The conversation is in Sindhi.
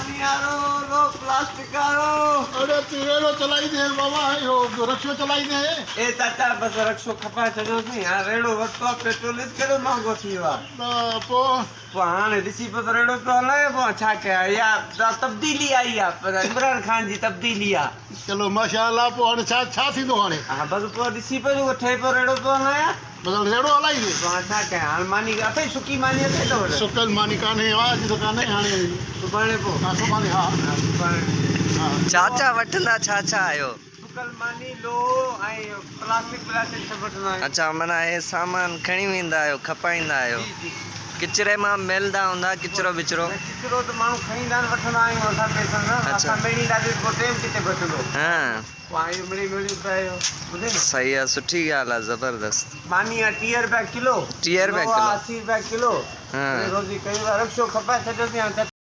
ماني وارو لوهه پلاسٽڪ وارو. اڙي تون ريڙهو چلائيندين بابا اهو رڪشو چلائيندين. اي چاچا بس رڪشو کپائي ڇڏيوسين هاڻ ريڙهو ورتو آ پيٽرول ڏس ڪيڏو مهانگو ٿي ويو آ. ته پوء. پوء هاڻي ڏسي پيو ته ريڙهو پيو هلايان پوء ڇا ڪيان اها تبديلي آئي آ پر عمران خان جي تبديلي آ. چلو ماشاء الله پوء هاڻي ڇا ڇا ٿيندو هاڻي. ها بس پوء ڏسي پيو جيڪو ٺهي پيو ريڙهو پيو هلايان. بس هاڻي ريڙهو هلائيندين. پوء هاڻي ڇا ڪيان هاڻي ماني اٿئي سڪي ماني اٿئي تو وٽ. سڪل ماني ڪانهي ها اڄ ته ڪانهي هاڻي. سڀاڻي پوء. ها سڀاڻي ها. ها سڀاڻي. ها. چاچا وٺندا ڇا ڇا آهيو؟ سڪل ماني، لوهه ۽ پلاسٽڪ ولاسٽڪ سڀ وٺندا آهيون. اڇا معنيٰ هي سامان کڻي ويندا آهيو کپائيندا آهيو. جي جي. ڪچري مان ملندا هوندا ڪچرو بچرو. نه ڪچرو ته ماڻهو کڻي ايندا آهن وٺندا آهيون اسان پئسن سان اڇا. اسان ميڙينداسين پوء ٽيم ڪٿي بچندو. ها. پوء آهيون مڙئي ميڙيون پيا اهو ٻڌئي نه. صحيح آ سٺي ڳالهه آ زبردست. ماني آ 30 رپيا ڪلو. 30 رپيا لوهه آ ڪلو. 80 رپيا ڪلو. ها. روزي ڪيون ٿا رڪشو کپائي ڇڏيوسين هاڻي.